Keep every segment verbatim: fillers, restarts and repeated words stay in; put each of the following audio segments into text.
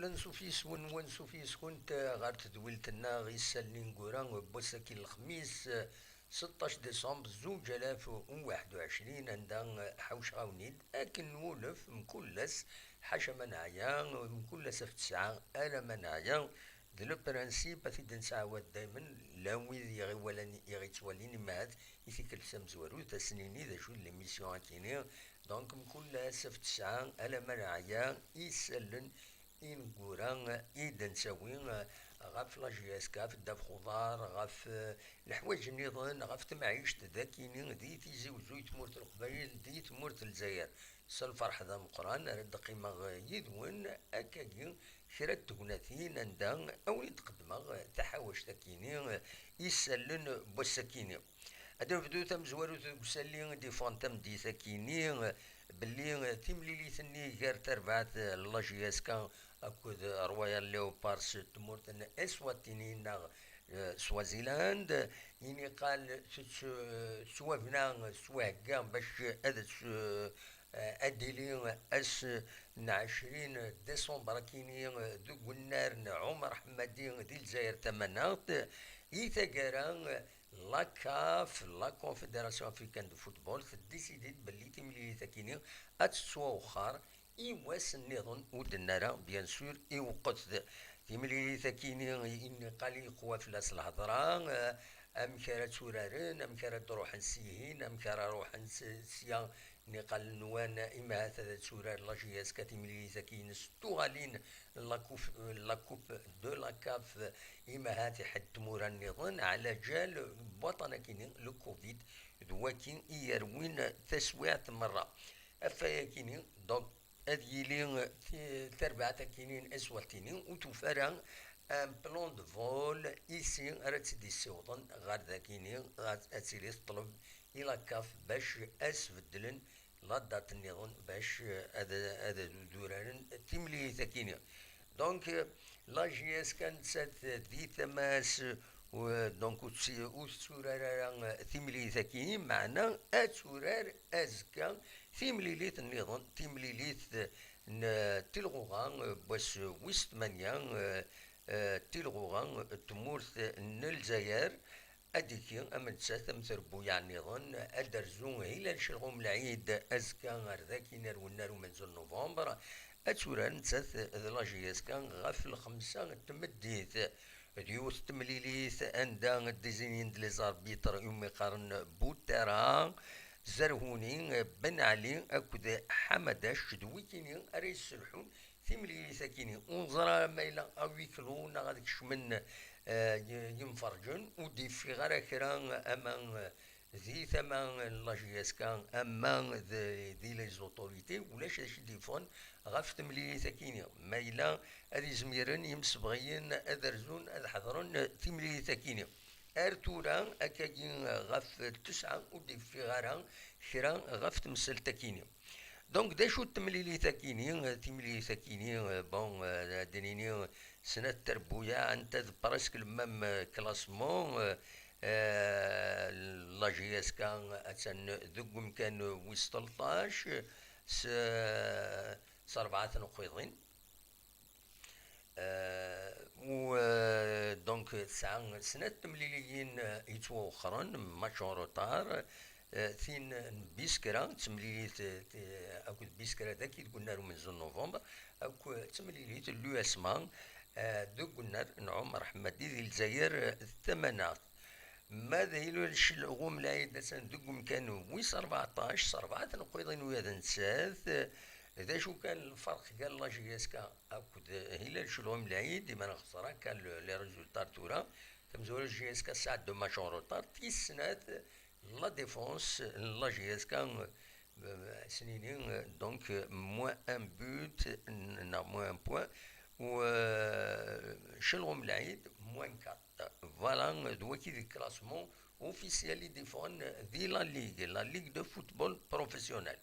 Ansuf yes-wen, ansuf yes-kent ɣer tedwilt-nneɣ, isallen ineggura n wass-agi n lexmis, seṭṭac décembre zuǧ alaf u waḥed u ɛecrin, anda ḥawceɣ-awen-id akken nwulef mkul ass, ḥaca ma neɛya, mkul ass ɣef tesɛa alamma neɛya. D le principe ad t-id-nesɛawad daymen, la wid i ɣ-iwalan, i ɣ-ittwalin, imahat i tikkelt tamezwarut, ad sen-nini d acu d l'émission akini. Donc, mkul ass ɣef tesɛa alamma neɛya, isallen ineggura i d-nettawi ɣef la J S K, ɣef ddabex uḍar, ɣef, eh, leḥwayeǧ nniḍen, ɣef temɛict d akini di Tizi Uzzu, i tmurt n Leqbayel, di tmurt n Lezzayer. S lferḥ d ameqqran ara d-qqimeɣ yid-wen akkagi kra n tegnatin anda a wen-id-qeddmeɣ taḥawact akini, isallen n wass akini. Ad nebdu tamezwarut deg usalli i d-iffɣen tameddit akini, belli timlilit-nni gar tarbaɛt n la J S K akked Royal Leopards n tmurt n Eswatini neɣ, eh, Swaziland, i niqal tettwabna, tettwahegga bac ad, eh, ad d-tili ass n ɛecrin décembre akini deg unnar n Ɛumer Ḥemmadi di Lezzayer Tamaneɣt, i taggara la CAF, la Confédération Africaine de Football, teddisidi-d belli timlilit akini ad tettwawexxer i wass nniḍen ur d-nerra, bien sûr, i uweqqet. Timlilit akini i niqal yeqwa fell-as lhedra, eh, amek ara tturaren, amek ara d-ruḥen sihin, amek ara ruḥen s-, sya, niqal nwan imahat ad turar la J S K timlilit akini s tuɣalin la coupe, la coupe de la CAF, imahat iḥedd tmura nniḍen, ɛla jal n waṭan akini, le covid, d waki i yerwin taswiɛt merra. Ɣef wayakini, donc, ad yili ti-, tarbaɛt akini n Eswatini ur tufi ara un plan de vol ici ara tt-id-issiwḍen ɣer dakini, ad, ad tili teṭleb i la CAF bac ad s-beddlen la date nniḍen bac, eh, ad, ad, ad uraren timlilit akini. Donc, eh, la J S K nettat di tama-s, eh, donc ur tt-, ur tetturar ara, eh, timlilit akini, meɛna ad turar azekka timlilit nniḍen, timlilit n tilɣuɣa, eh, n wass wis tmanya, eh, eh, tilɣuɣa n tmurt n Lezzayer, ad d-tili am nettat am trebbuyaɛ nniḍen, ad d-terzu Hilal Celɣum Lɛid azekka ar dakin ar wennar umenzu n novembre, ad turar nettat d la J S K ɣef lxemsa n tmeddit. D yiwet n temlilit anda ddizinin-d les arbitres umi qqaren Boutera, Zerhuni, Ben Ali akked Ḥamadac, d wikini ara yesselḥun timlilit-akini. Ur neẓra ma yella à huis clos neɣ ad kecmen, eh, y-, yimferǧen, ur d-yeffiɣ ara kra ama, eh, di tama n la J S K, ama d-, di les autorités, ulac d acu i d-yeffɣen ɣef temlilit-akini. Ma yella ad izmiren yimsebɣiyen ad rzun, ad ḥeḍren timlilit-akini. Ar tura, akkagi ɣef tesɛa ur d-yeffiɣ ara kra ɣef temsalt-akini. Donc, d acu n temlilit-akini? Timlilit-akini, euh, bon, euh, ad d-nini, euh, snat trebbuyaɛ, anta d presque le même, euh, classement, euh, euh, la J S K attan deg umkan wis tleṭṭac, s, s rebɛa tneqqiḍin. Euh, u, euh, donc, tesɛa snat temliliyin, euh, yettwawexxren, match en retard, euh, tin n Biskra, d temlilit, euh, akked Biskra dagi deg unnar umenzu n novembre, akked d temlilit n l'U S M A, euh, deg unnar n Ɛumer Ḥemmadi di Lezzayer, euh, d tamaneɣt. Ma d Hilal Celɣum Lɛid attan deg umkan wis rbeɛṭac, s rebɛa tneqqiḍin wiyaḍ nettat. D acu kan lferq gar la J S K akked Hilal Celɣum Lɛid, imi nexẓer akka le-, les résultats tura, tamezwarut J S K tesɛa deux matchs en retard, tis snat la défense n la J S K, euh, s-nini, euh, donc, euh, moins un but, n-, neɣ moins un point, u, euh, Celɣum Lɛid, moins quatre. Voilà, d waki d classement officiel i d-iffɣen di la Ligue, la Ligue de football professionnel.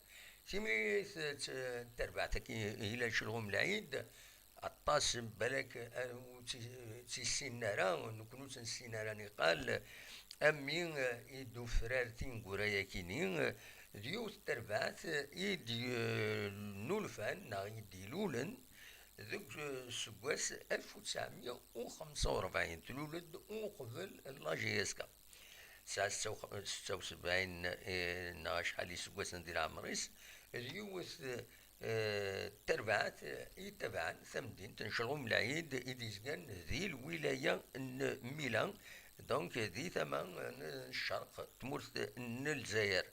Timlilit, eh, t-, terbaɛt-agi Hilal Celɣum Lɛid, aṭas n balak, eh, ur tt-, tt-issinen ara, nekkni ur tt-nessin ara niqal, am mi, eh, i d-ufrar tineggura-yakini, eh, d yiwet n terbaɛt, eh, i d-, eh, nulfan neɣ i d-ilulen, Deg useggas alef u tesɛemya u xemsa u rebɛin, tlul-d uqbel la J S K. Tesɛa setta u sebɛin, eh, neɣ acḥal iseggasen di leɛmer-is, d yiwet, eh, terbaɛt, eh, i tabaɛen tamdint n Celɣum Lɛid i d-yezgan di lwilaya n Mila, donc di tama n ccerq tmurt n Lezzayer.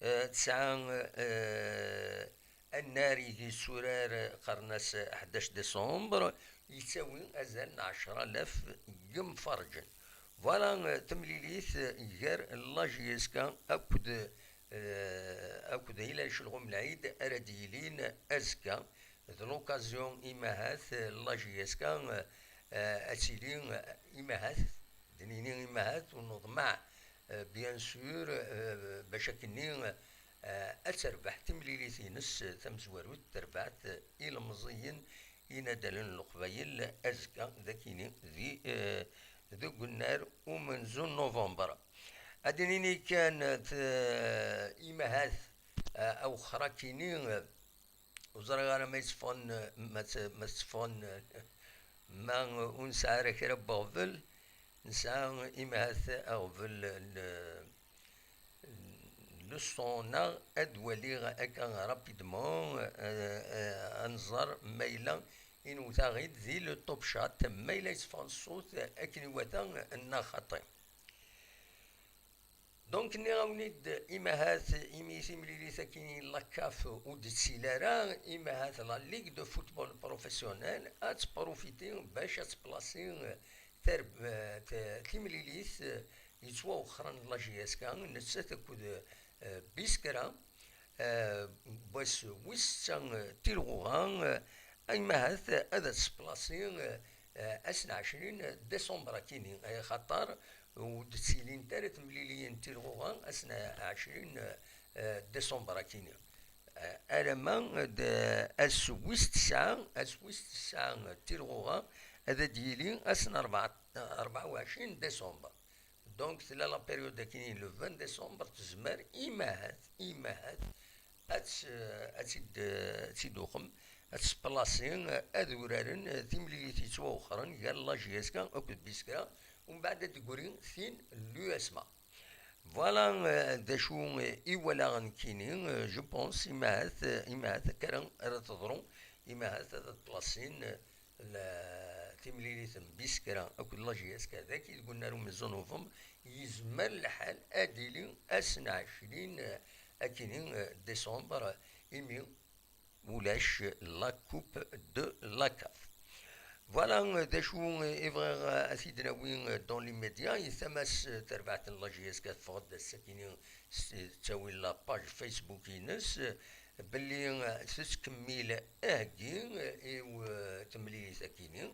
Eh, tesɛa, eh, annar ideg yetturar, qqaren-as ḥdac décembre, yettawi azal n ɛecra alaf n yimferrǧen. Voilà, eh, timlilit, eh, gar la J S K akked, eh, akked Hilal Celɣum Lɛid ara d-yilin azekka. D l'occasion imahat, eh, la J S K, eh, ad tili, eh, imahat, d-nini imahat, u neḍmeɛ, eh, bien sûr, eh, bac akkenni, eh, ad terbeḥ timlilit-ines tamezwarut, terbeɛt, eh, ilemẓiyen inadalen n Leqbayel azekka d akkenni di, eh, deg unnar umenzu n novembre. Ad d-nini kan, eh, t-, imahat, eh, awexxer akkenni, eh, ur ẓriɣ ara ma yetteffɣen, ma tt-, ma tetteffɣen, ma ur nesɛi ara kra n weɣbel, nesɛa imahat aɣbel n, n le son-a, ad waliɣ akka rapidement, eh, eh, ad nẓer ma yella inewwet-aɣ-id di le top chat, ma yella yetteffeɣ ṣṣut akken iwata neɣ xaṭi. Donc, nniɣ-awen-id imahat, imi timlilit akkin n la CAF ur d-tettili ara, imahat la Ligue de football professionnel ad tprofiti bac ad tplasi tar-, t-, timlilit yettwawexxren la J S K, nettat akked, eh, Biskra, eh, wass wis setta, eh, tilɣuɣa, eh, imahat ad tplasi, eh, eh, ass n ɛecrin décembre akkin-nni, eh, axaṭer ur d-ttilint ara temliliyin n tilɣuɣa ass n ɛecrin, eh, décembre akkin-nni. Eh, alamma d ass wis tesɛa, ass wis tesɛa n tilɣuɣa ad d-yili ass n rebɛa, rebɛa u ɛecrin décembre. Donc, tella la période akkin-nni, le vingt décembre, tezmer imahat, imahat, ad tt-, ad tt-id-, ad tt-id-tuxem, ad tesplasi, ad uraren timlilit yettwawexxren gar la J S K akked Biskra, umbeɛd ad d-teggri tin n l'U S M A. Voilà, eh, d acu, eh, i walaɣ nekkini, eh, je pense, imahat, eh, imahat akka ara, ara teḍru, imahat ad plasin, eh, la, timlilit n Biskra akked la J S K dagi deg unnar umenzu n novembre, yezmer lḥal ad d-tili ass n ɛecrin, eh, akkin-nni, eh, décembre, imi ulac la Coupe de la CAF. Voilà, eh, d acu, eh, i bɣiɣ, eh, ad t-id-nawi, eh, dans l'immédiat, i tama-s, eh, terbaɛt n la J S K teffeɣ-d ass-akkin-nni s-, tettawi la page Facebook-ines, eh, belli, eh, tettkemmil aheggi, eh, i, eh, temlilit akkin-nni.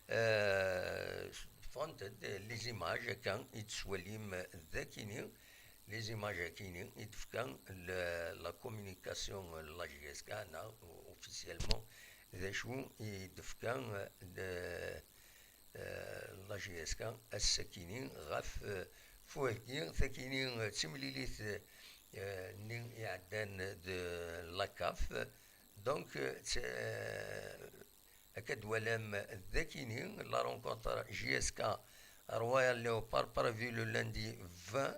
Eh, ffɣent-d les images akka i d-tettwalim d akkin-nni, les images akkin-nni i d-tefka le-, la communication n la J S K, neɣ officiellement d acu i d-tefka, eh, la J S K ass-akkin-nni ɣef, eh, fuheggi takkin-nni, eh, d timlilit, eh, nni iɛeddan de la CAF. Donc, eh, t-, eh, akka d-twalam d akkin-nni, la rencontre J S K Royal Leopard prévue le lundi vingt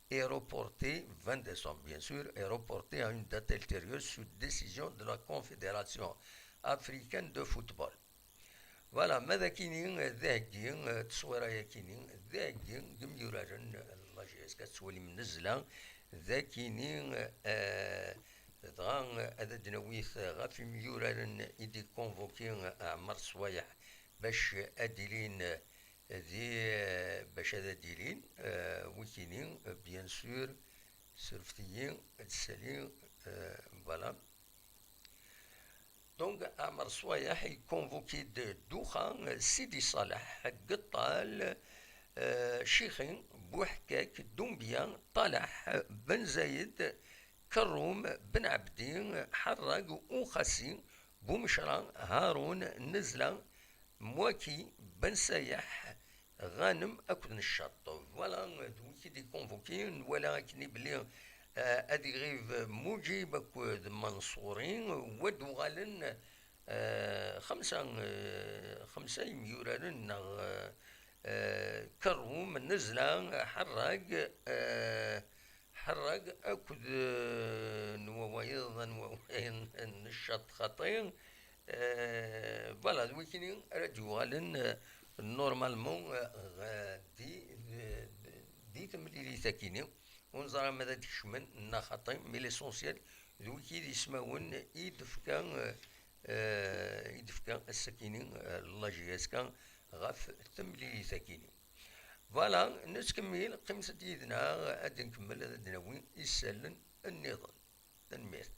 est reportée, vingt décembre bien sûr, est reportée à une date ultérieure sur décision de la Confédération africaine de football. Voilà, ma d akkin-nni d aheggi, eh, tteswira-yakkin-nni d aheggi n yimyuraren n la J S K, tettwalim nnezla d akkin-nni, eh, dɣa, eh, ad d-nawi ɣef yimyuraren i d-ikonvoki, eh, Ɛmer Swayeḥ bac ad d-ilin, eh, di, eh, bac ad d-ilin, eh, wikini, eh, bien sûr, surfet-iyi, ad d-sali, eh, voilà. Donc, Ɛmer Swayeḥ ikonvoki-d Duxa, Sidi Ṣaleḥ, Geṭṭal, eh, Cixi, Buḥkak, Dumbya, Ṭalaḥ, Ben Zayed, Kerrum, Ben Ɛebdi, Ḥerrag, Uxasi, Bumecra, Harun, Nezla, Mwaki, Ben Sayeḥ, Ɣanem akked Neccaṭ. Voilà, d wiki d-ikonvoki, nwala akkenni belli, eh, ad iɣib Muǧib akked Manṣuri, wa d-uɣalen eh, xemsa, eh, xemsa yemyuraren neɣ, eh, eh, Kerrum, Nezla, Ḥerrag, eh, Ḥerrag akked, eh, n wawayeḍ, n wawayeḍ n ccaṭ xaṭi. Eh, voilà, d wikini ara d-yuɣalen, eh, normalement, eh, ɣ-, di, di, di temlilit-akini. Ur neẓri ma ad d-kecmen neɣ xaṭi, mais l'essentiel d wiki d ismawen i d-tefka, eh, eh, i d-tefka ass-akini, eh, la J S K ɣef temlilit-akini. Voilà, nettkemmil, qqimet-d yid-neɣ, ad nkemmel, ad d-nawi isallen nniḍen. Tanemmirt.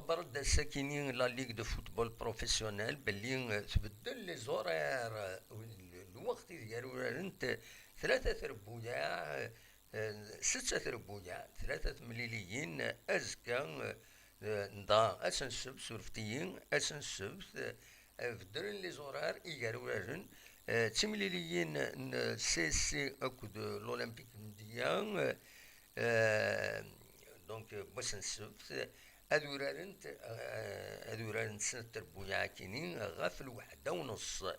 Txebber-d ass-akini la Ligue de Football Professionnel belli, eh, tbeddel les horaires, eh, lweqt ideg ara urarent tlata trebbuyaɛ, eh, setta trebbuyaɛ, tlata temliliyin, eh, azekka, eh, dɣa ass n ssebt, surfet-iyi, ass n ssebt, eh, beddlen les horaires igar uraren, eh, d timliliyin n C S C akked l'Olympique n Mdiyya, eh, eh, donc, eh, wass n ssebt, ad urarent, eh, ad urarent snat trebbuyaɛ akini ɣef lweḥda u nneṣ.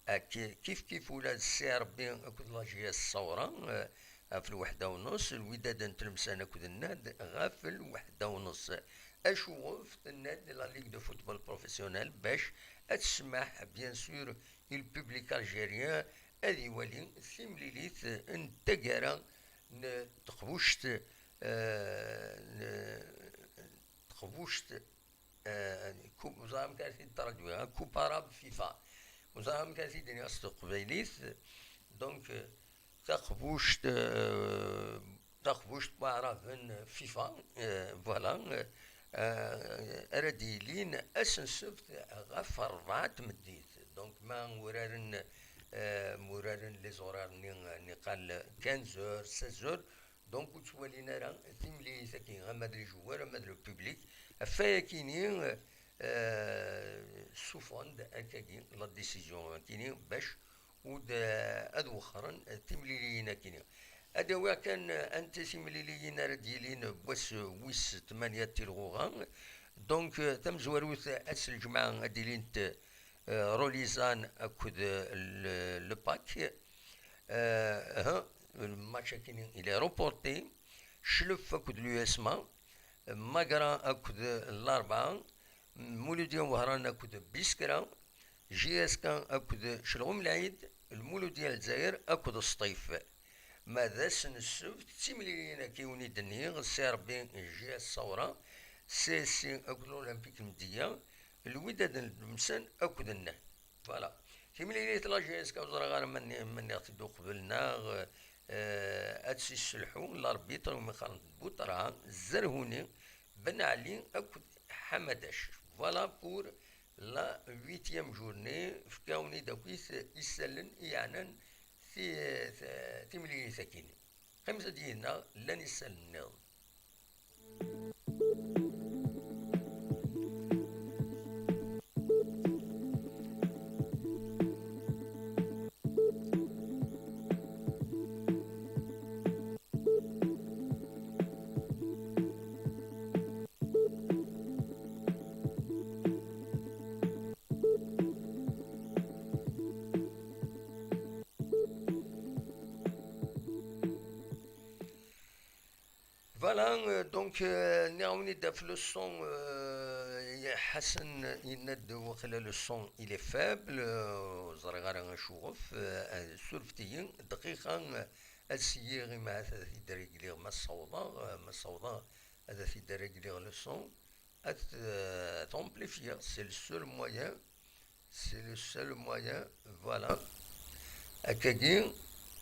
Ak-, kif kif ula d C R B akked la J S Sawra, eh, ɣef lweḥda u nneṣ, Lwidad n Tlemsan akked Nnad ɣef lweḥda u nneṣ. Acuɣef tenna-d la Ligue de Football Professionnel bac ad tsemmeḥ, bien sûr, i le public algérien ad iwali timlilit n taggara n teqbuct, eh, n teqbuct, eh, ku-, ur ẓriɣ amek ara t-id-traduiɣ, eh, Coupe Arabe FIFA. Ur ẓriɣ amek ara t-id-iniɣ s teqbaylit. Donc, eh, taqbuct, eh, taqbuct n waɛraben FIFA, eh, voilà, eh, eh, ara d-yilin ass n ssebt ɣef rebɛa n tmeddit. Donc, ma uraren, eh, ma uraren les horaires-nni, eh, niqal quinze heures, seize heures, donc ur ttwalin ara timlilit-agi, ama d les joueurs, ama d le public. Ɣef wayakini, eh, ssufɣen-d akkagi la décision-akini bac ur d, ad wexxren timliliyin-akini. Ad awiɣ kan, eh, anta timliliyin ara d-yilin n wass wis tmanya n tilɣuɣa. Donc, eh, tamezwarut ass n lǧemɛa ad d-ilint, eh, Rolizan akked, eh, le, le Pac. Eh, hein, le match-akini, il est reporté. Cclef akked l'U S M A. Magra akked Larbɛa, Muludya Wehran akked Biskra, J S K akked Celɣum Lɛid, Lmuludya Lezzayer akked Sṭif. Ma d ass n ssebt, d timliliyin akka i wen-id-nniɣ, C R B, J S Sawra, C S C akked Olympique Mdiyya, Lwidad n Tlemsan akked Nnad. Voilà. Timlilit la J S K ur ẓriɣ ara ma nni-, ma nniɣ-t-id uqbel neɣ, eh, ad tt-isselḥu l'arbitre umi qqaren Buṭra, Zerhuni, Ben Ali akked Ḥamadac. Voilà pour la huitième journée. Fkawen-id akkit isallen i yeɛnan ti-, ti-, timlilit-akini. Qqimet-d yid-neɣ, llan isallen nniḍen. Voilà, euh, donc, euh, nniɣ-awen-id ɣef le son, euh, Ḥasan yenna-d waqila le son il est faible, euh, ur ẓriɣ ara acuɣef, euh, surfet-iyi dqiqa, euh, ad syiɣ, imahat ad t-id-regliɣ ma ssawḍeɣ, euh, ma ssawḍeɣ ad t-id-regliɣ le son, ad t-, euh, ad t-amplifier, c'est le seul moyen. C'est le seul moyen, voilà. Akkagi,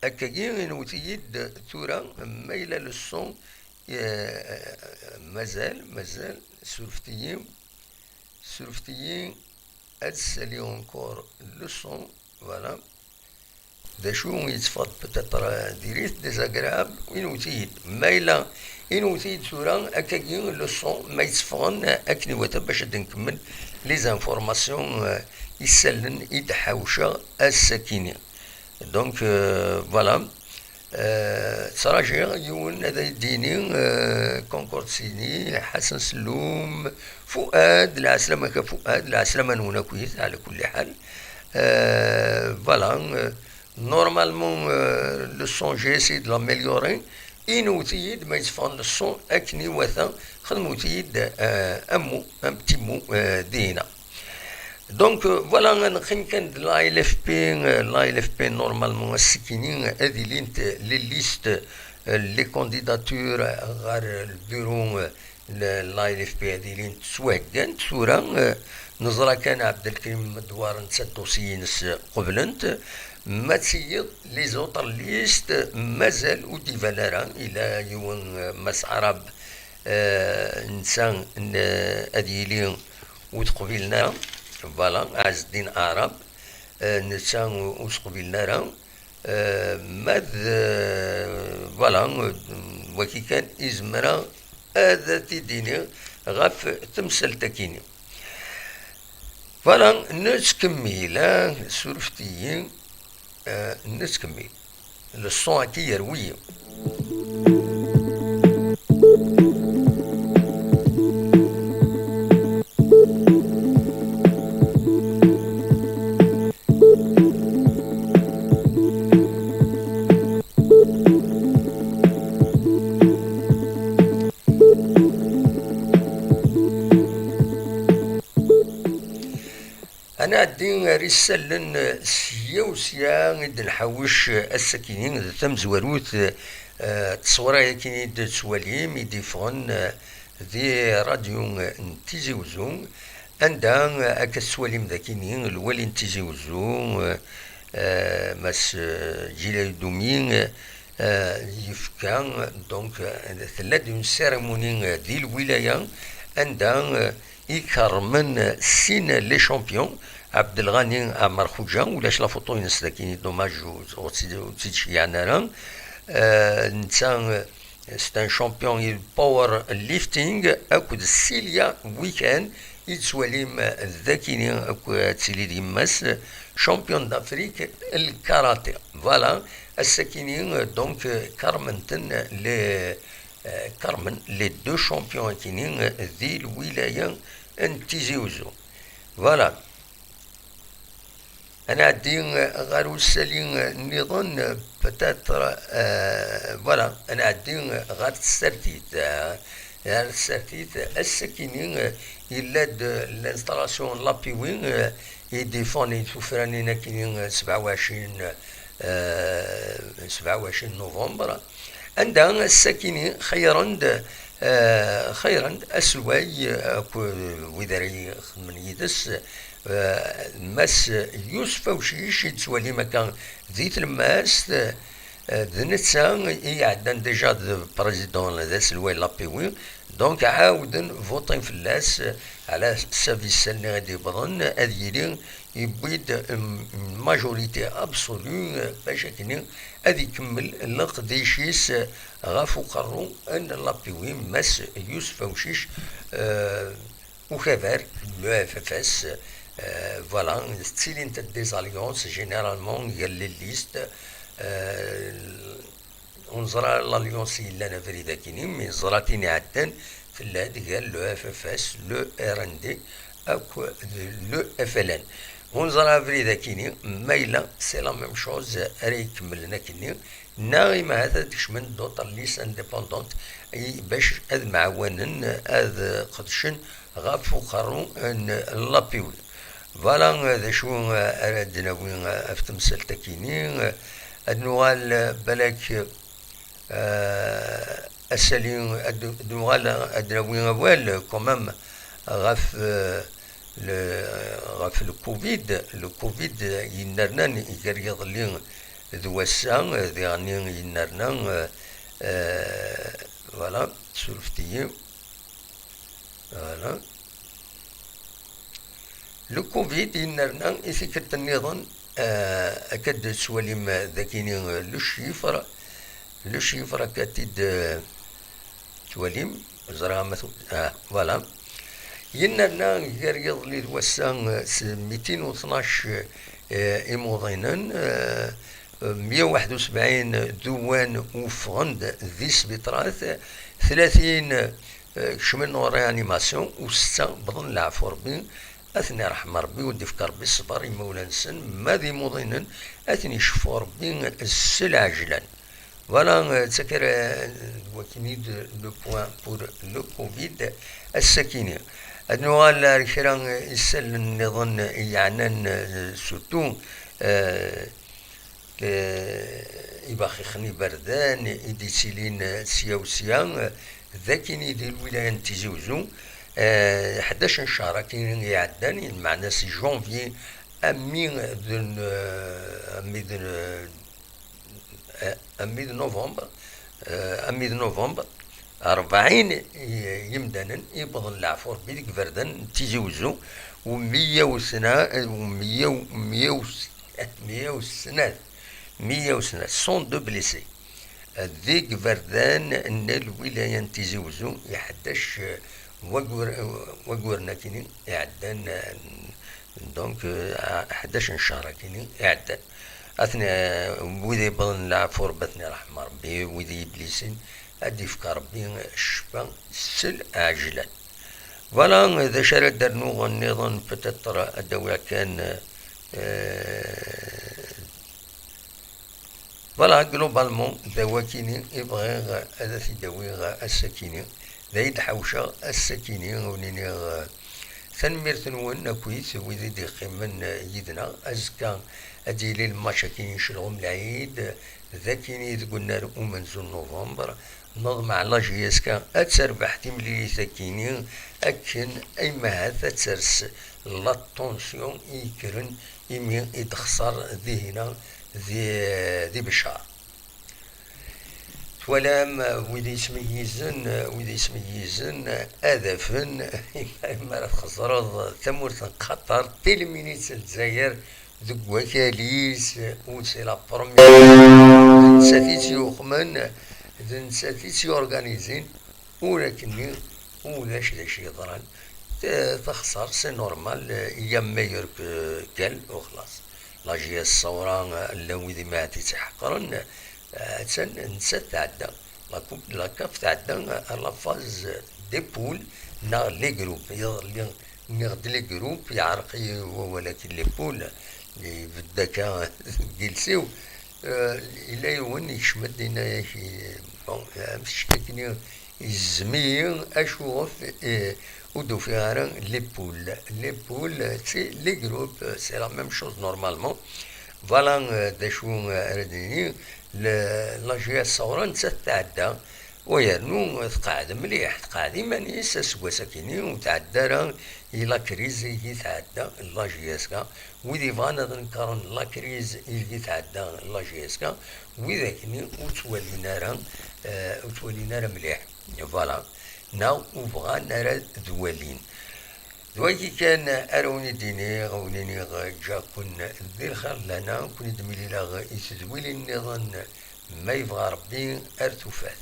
akkagi inwet-iyi-d tura, ma yella le son, eh, mazal, mazal, surfet-iyi, surfet-iyi, ad saliɣ encore le son, voilà. d acu yetteffeɣ-d peut-être, euh, diri-t désagréable, inwet-iyi-d. Ma yella inwet-iyi-d tura, akkagi le son ma yetteffɣen akken iwata bac ad nkemmel les informations, euh, isallen i d-ḥawceɣ ass-akini. Donc, euh, voilà. Euh, ttṛajiɣ yiwen ad d-yini, euh, Concord Sini, Ḥasan Sellum, Fuad, lɛeslama-k a Fuad, lɛeslama-nwen akkit, ɛla kulli ḥal. Euh, voilà, euh, normalement, euh, le son, j'ai essayé de l'améliorer. Inwet-iyi-d ma yetteffeɣ le son akken iwata, xedmut-iyi-d, euh, un mot, un petit mot, euh, dihina. Donc, euh, voilà, neqqim kan d la L F P, euh, la L F P normalement ass-akini ad ilint les listes, euh, les candidatures ɣer le bureau, euh, n la L F P ad ilint ttwaheggant. Tura, euh, neẓra kan Ɛebdelkrim Medwar netta dossier-ines qeblen-t. Ma d tiyiḍ les autres listes mazal ur d-iban ara. Ila yiwen, euh, Mass Arab, euh, netta n-, ad yili ur t-qbilen ara. Voilà, Ɛezzeddin Arab, euh, netta ur t-qbilen ara. Euh, ma d, euh, voilà, euh, waki kan i zemreɣ ad t-id-iniɣ ɣef temsalt-akini. Voilà, nettkemmil, ah, surfet-iyi, euh, nettkemmil. Le son-agi yerwi-yi. Ad nɛeddi ar isallen sya u sya i d-nḥawec ass-akini d tamezwarut, eh, tteswira-yakini i d-tettwalim i d-iffɣen, eh, di radyu n Tizi Uzzu, anda, eh, akka tettwalim dakini lwali n Tizi Uzzu, eh, eh, Mass, eh, Djilal Dumi, eh, yefka, donc, eh, tella-d une cérémonie, eh, di lwilaya, anda, eh, i kermen sin les champions, Abdelghani Amer Khuja, ulac la photo-ines dakini, dommage ur, ur tt-id-, ur tt-id-ceyyɛen ara. Euh, netta, euh, c'est un champion i power lifting, akked Celia Wikan, i tettwalim dakini, akked ad tili d yemma-s, championne d'Afrique, le karaté. Voilà, ass-akini, euh, donc, euh, kermen-ten les, euh, kermen les deux champions akini, euh, di lwilaya n Tizi Uzzu. Voilà. Ad nɛeddi, euh, ɣer usali, euh, nniḍen, euh, peut-être, euh, voilà, ad nɛeddi, euh, ɣer tsertit, euh, ɣer tsertit, ass-akini, euh, yella-d, euh, l'installation n l'A P W, euh, i d-iffɣen i tufranin akini, euh, sebɛa u ɛecrin, euh, sebɛa u ɛecrin novembre. Anda ass-akini xeyyren-d, eh, xeyyren-d aselway, eh, akked wid ara ixedmen yid-s, eh, Mass Yusef Awcic, i d-tettwalim akka di tlemmast, eh, d netta i iɛeddan déjà d président, d aselway n l'A P W, donc ɛawden votin fell-as, eh, ɛla ḥsab isallen i d-yewwḍen, ad yili yewwi-d, mm, majorité absolue, eh, bac akken ad ikemmel leqdic-is ɣef uqerru n l'A P W, Mass Yusef Awcic, euh, ukabar, le F F S, euh, voilà, ttilint des alliances généralement gar les listes, euh, ur neẓra l'alliance yellan abrid akini, mais neẓra tin iɛeddan tella-d gar le F F S, le R N D, akked le F L N. Ur neẓra abrid akini, ma yella c'est la même chose ara ikemmlen akkenni, neɣ imahat ad kecmen d'autres listes indépendantes, i, bac ad mɛawanen ad qedcen ɣef uqerru n l'A P W. Voilà, d acu ara d-nawi ɣef temsalt akini. Ad nuɣal balak, euh, asali, ad, ad nuɣal ad d-nawi awal quand même ɣef, euh, le, ɣef le Covid, le Covid yennernan gar yiḍelli d wass-a, diɣen yennerna, euh, euh, voilà, surfet-iyi. Voilà. Le Covid yennerna i tikkelt nniḍen, Euh, akka d-tettwalim dagini le chiffre, le chiffre akka t-id, euh, tettwalim, ẓriɣ ma tu-, ah, voilà. Yennerna gar yiḍelli d wass-a, euh, s mitin u tnac, euh, imuḍinen, euh, meyya u waḥed u sebɛin d uwan uffɣen-d di sbitrat, tlatin, euh, kecmen en réanimation, u setta wwḍen leɛfu Rebbi, ad ten-iṛḥem Ṛebbi, u d-ifk Ṛebbi ṣṣber i imawlan-nsen, ma d imuḍinen, ad ten-iceffu Ṛebbi s lɛejlan. Voilà, euh, d takra, euh, d wakini d le point pour le covid ass-akini. Ad nuɣal ar kra, euh, isallen nniḍen yeɛnan, euh, surtout, euh, eh, ibaxixen iberdan i d-ittilin, eh, sya u sya, eh, d akini di lwilaya n Tizi Uzzu, eh, ḥdac n ccher akini iɛeddan, lmeɛna si janvier armi d n-, eh, armi d n-, eh, armi d novembre, eh, armi d novembre, rebɛin i-, yimdanen i yewwḍen leɛfu Rebbi deg iberdan n Tizi Uzzu, u meyya u sna-, u meyya u, meyya u s-, meyya u snat, meyya u snat, cent deux blessés. Deg iberdan n lwilaya n Tizi Uzzu, i ḥdac, eh, waggur-, wagguren akini iɛeddan, eh, donc, eh, ḥdac n ccher akini iɛeddan. Atni, eh, wid yewwḍen leɛfu Rebbi, atni ṛeḥma Rebbi, wid yeblisin, ad d-ifk Rebbi ccfa s lɛejlan. Voilà, d acu ara d-rnuɣ nniḍen, peut-être ad d-awiɣ kan, euh, voilà, globalement, d awakini i bɣiɣ ad t-id-awiɣ ass-akini. D ay d-ḥawceɣ ass-akini, ur niniɣ, euh, tanemmirt-nwen akkit wid i d-iqqimen yid-neɣ. Azekka ad d-yili lmatch-akini n Celɣum Lɛid, d akini deg unnar umenzu n November. Neḍmeɛ la J S K ad terbeḥ timlilit-akini akken ay mahat ad ters la tension i yekkren imi i d-texṣer dihina di, di Beccar. Twalam, wid yesmeyyizen, wid yesmeyyizen ad afen imi ara txeṣreḍ tamurt n Qatar, tilminit n Lezzayer deg wakal-is, u c'est la première. D nettat i tt-yuxmen, d nettat i tt-yurganizin, ur akkenni ulac d acu yeḍran. T-, texṣer, c'est normal, il y a meilleur que qu'elle, u xlaṣ. La J S Ṣawra, llan wid i mahat i tt-iḥeqren, attan nettat tɛedda. La coupe, la CAF tɛedda à la phase des poules, neɣ les groupes. Iḍelli nniɣ-d les groupes, yeɛreq-iyi wawal-agi les poules, ibedd akka deg iles-iw. Euh, yella yiwen yekcem-d, yenna-yak, bon, amcic-agi izzem-iyi, acuɣef, eh, ur d-ufiɣ ara les poules. Les poules, c'est les groupes, c'est la même chose normalement. Voilà, euh, d acu, euh, ara d-nini, le-, la J S Ṣawra nettat tɛedda, u yernu tqeɛɛed mliḥ, tqeɛɛed iman-is aseggas-akini, ur tɛedda ara i la crise i tɛedda la J S K. Wid yebɣan ad nekren la crise i tɛedda la J S K, wid akini ur ttwalin ara, eh, ur ttwalin ara mliḥ. Voilà. Neɣ ur bɣan ara ad walin. D wagi kan ara wen-id-iniɣ, wen-iniɣ ǧǧiɣ-ken di lxir d lehna, ken-id-milileɣ i tedwilin nniḍen, ma yebɣa Rebbi, ar tufat.